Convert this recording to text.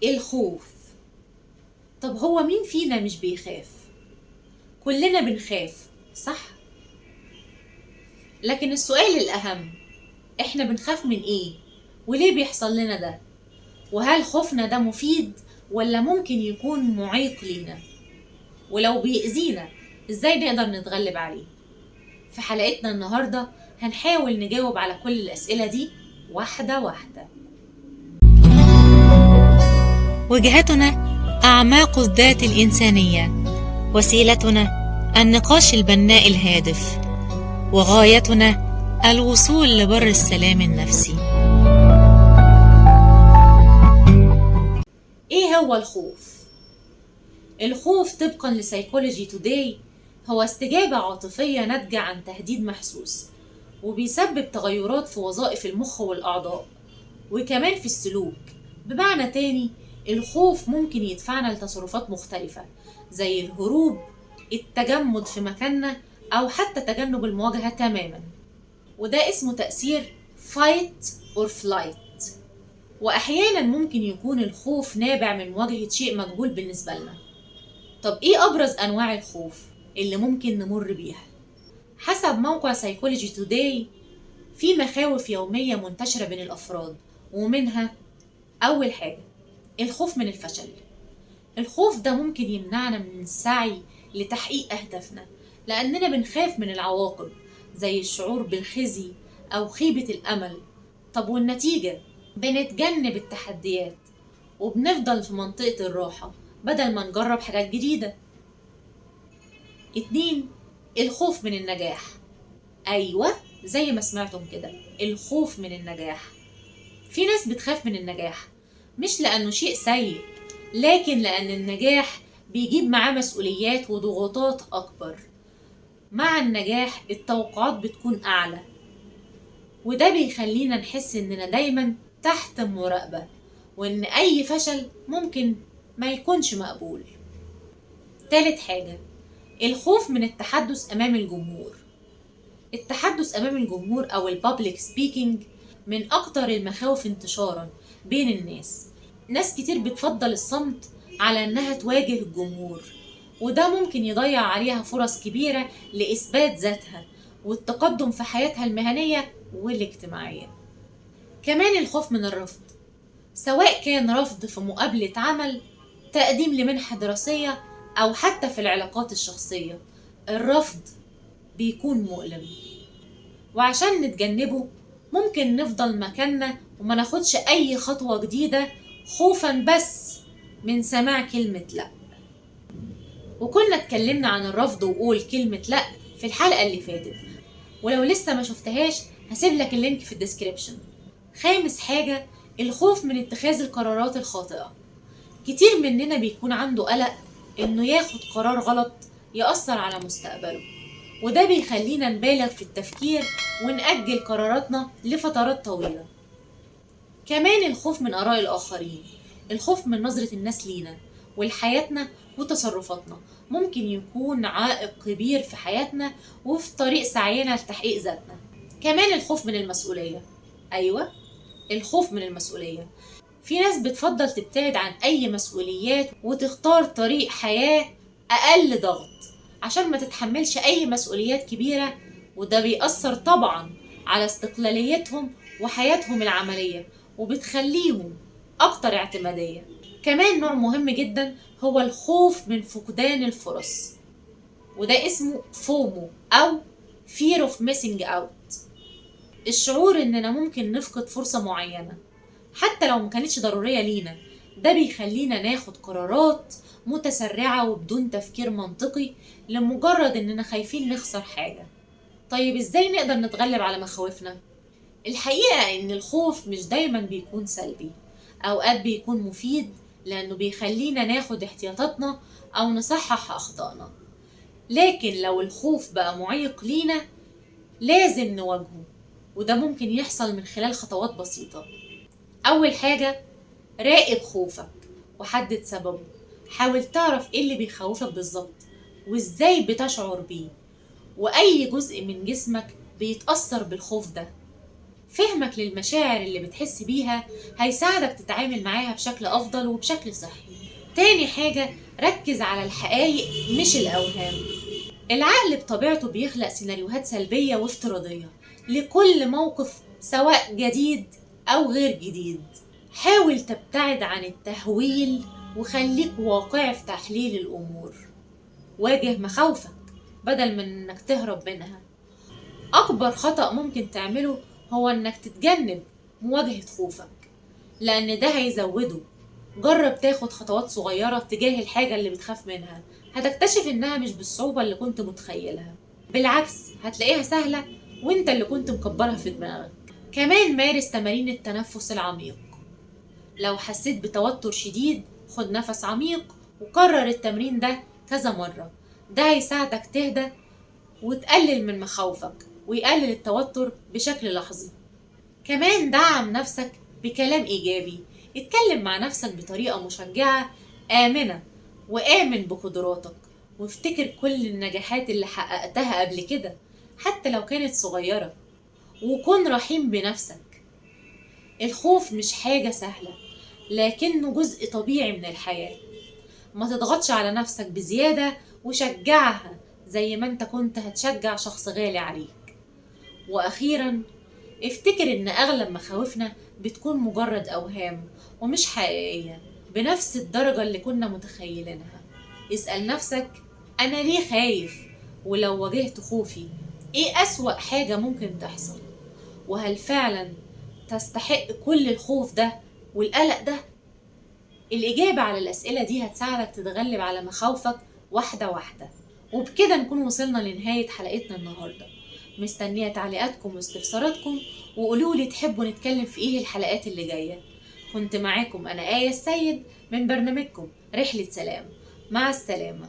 الخوف. طب هو مين فينا مش بيخاف؟ كلنا بنخاف، صح؟ لكن السؤال الأهم، احنا بنخاف من ايه؟ وليه بيحصل لنا ده؟ وهل خوفنا ده مفيد ولا ممكن يكون معيق لينا؟ ولو بيأذينا ازاي نقدر نتغلب عليه؟ في حلقتنا النهاردة هنحاول نجاوب على كل الأسئلة دي واحدة واحدة. وجهتنا أعماق الذات الإنسانية، وسيلتنا النقاش البناء الهادف، وغايتنا الوصول لبر السلام النفسي. إيه هو الخوف؟ الخوف طبقا ل Psychology Today هو استجابة عاطفية ناتجة عن تهديد محسوس، وبيسبب تغيرات في وظائف المخ والأعضاء وكمان في السلوك. بمعنى تاني، الخوف ممكن يدفعنا لتصرفات مختلفة زي الهروب، التجمد في مكاننا، أو حتى تجنب المواجهة تماما، وده اسمه تأثير fight or flight. وأحيانا ممكن يكون الخوف نابع من مواجهة شيء مجهول بالنسبة لنا. طب إيه أبرز أنواع الخوف اللي ممكن نمر بيها؟ حسب موقع Psychology Today في مخاوف يومية منتشرة بين الأفراد، ومنها أول حاجة الخوف من الفشل. الخوف ده ممكن يمنعنا من السعي لتحقيق أهدافنا، لأننا بنخاف من العواقب زي الشعور بالخزي أو خيبة الأمل. طب والنتيجة؟ بنتجنب التحديات وبنفضل في منطقة الراحة بدل ما نجرب حاجات جديدة. 2، الخوف من النجاح. أيوة، زي ما سمعتم كده، الخوف من النجاح. في ناس بتخاف من النجاح مش لأنه شيء سيء، لكن لأن النجاح بيجيب معاه مسؤوليات وضغوطات أكبر. مع النجاح التوقعات بتكون أعلى، وده بيخلينا نحس إننا دايما تحت مراقبة، وإن أي فشل ممكن ما يكونش مقبول. تالت حاجة، الخوف من التحدث أمام الجمهور. التحدث أمام الجمهور أو ال public speaking من أكتر المخاوف انتشارا بين الناس. ناس كتير بتفضل الصمت على إنها تواجه الجمهور، وده ممكن يضيع عليها فرص كبيرة لإثبات ذاتها والتقدم في حياتها المهنية والاجتماعية. كمان الخوف من الرفض، سواء كان رفض في مقابلة عمل، تقديم لمنحة دراسية، أو حتى في العلاقات الشخصية. الرفض بيكون مؤلم، وعشان نتجنبه ممكن نفضل مكاننا وما ناخدش أي خطوة جديدة خوفا بس من سماع كلمة لأ. وكنا اتكلمنا عن الرفض وقول كلمة لأ في الحلقة اللي فاتت، ولو لسه ما شفتهاش هسيب لك ال link في ال description. خامس حاجة، الخوف من اتخاذ القرارات الخاطئة. كتير مننا بيكون عنده قلق انه ياخد قرار غلط يأثر على مستقبله، وده بيخلينا نبالغ في التفكير ونأجل قراراتنا لفترات طويلة. كمان الخوف من آراء الآخرين، الخوف من نظرة الناس لينا ولحياتنا وتصرفاتنا ممكن يكون عائق كبير في حياتنا وفي طريق سعينا لتحقيق ذاتنا. كمان الخوف من المسؤولية. أيوة، الخوف من المسؤولية. في ناس بتفضل تبتعد عن أي مسؤوليات وتختار طريق حياة أقل ضغط عشان ما تتحملش أي مسؤوليات كبيرة، وده بيأثر طبعا على استقلاليتهم وحياتهم العملية وبتخليهم أكتر اعتمادية. كمان نوع مهم جدا هو الخوف من فقدان الفرص، وده اسمه FOMO أو Fear of Missing Out. الشعور إننا ممكن نفقد فرصة معينة حتى لو ما كانتش ضرورية لينا، ده بيخلينا ناخد قرارات متسرعة وبدون تفكير منطقي لمجرد إننا خايفين نخسر حاجة. طيب إزاي نقدر نتغلب على مخاوفنا؟ الحقيقة إن الخوف مش دايما بيكون سلبي، أوقات بيكون مفيد لأنه بيخلينا ناخد احتياطاتنا أو نصحح أخطائنا. لكن لو الخوف بقى معيق لينا لازم نواجهه، وده ممكن يحصل من خلال خطوات بسيطة. أول حاجة، راقب خوفك وحدد سببه. حاول تعرف ايه اللي بيخوفك بالظبط وازاي بتشعر بيه، وأي جزء من جسمك بيتأثر بالخوف ده. فهمك للمشاعر اللي بتحس بيها هيساعدك تتعامل معاها بشكل أفضل وبشكل صحي. تاني حاجة، ركز على الحقائق مش الأوهام. العقل بطبيعته بيخلق سيناريوهات سلبية وافتراضية لكل موقف، سواء جديد أو غير جديد. حاول تبتعد عن التهويل وخليك واقعي في تحليل الأمور. واجه مخاوفك بدل من إنك تهرب منها. أكبر خطأ ممكن تعمله هو إنك تتجنب مواجهة خوفك، لأن ده هيزوده. جرب تاخد خطوات صغيرة تجاه الحاجة اللي بتخاف منها، هتكتشف إنها مش بالصعوبة اللي كنت متخيلها، بالعكس هتلاقيها سهلة وإنت اللي كنت مكبرها في دماغك. كمان مارس تمارين التنفس العميق. لو حسيت بتوتر شديد خد نفس عميق وكرر التمرين ده كذا مرة. ده هيساعدك تهدى وتقلل من مخاوفك ويقلل التوتر بشكل لحظي. كمان دعم نفسك بكلام إيجابي. اتكلم مع نفسك بطريقة مشجعة آمنة، وآمن بقدراتك، وافتكر كل النجاحات اللي حققتها قبل كده حتى لو كانت صغيرة، وكن رحيم بنفسك. الخوف مش حاجة سهلة، لكنه جزء طبيعي من الحياة. ما تضغطش على نفسك بزيادة، وشجعها زي ما انت كنت هتشجع شخص غالي عليك. وأخيرا افتكر ان أغلب مخاوفنا بتكون مجرد أوهام ومش حقيقية بنفس الدرجة اللي كنا متخيلينها. اسأل نفسك، أنا ليه خايف؟ ولو واجهت خوفي إيه أسوأ حاجة ممكن تحصل؟ وهل فعلا تستحق كل الخوف ده والقلق ده؟ الإجابة على الأسئلة دي هتساعدك تتغلب على مخاوفك واحدة واحدة. وبكده نكون وصلنا لنهاية حلقتنا النهاردة. مستنية تعليقاتكم واستفساراتكم، وقولولي تحبوا نتكلم في إيه الحلقات اللي جاية. كنت معاكم أنا آية السيد من برنامجكم رحلة سلام. مع السلامة.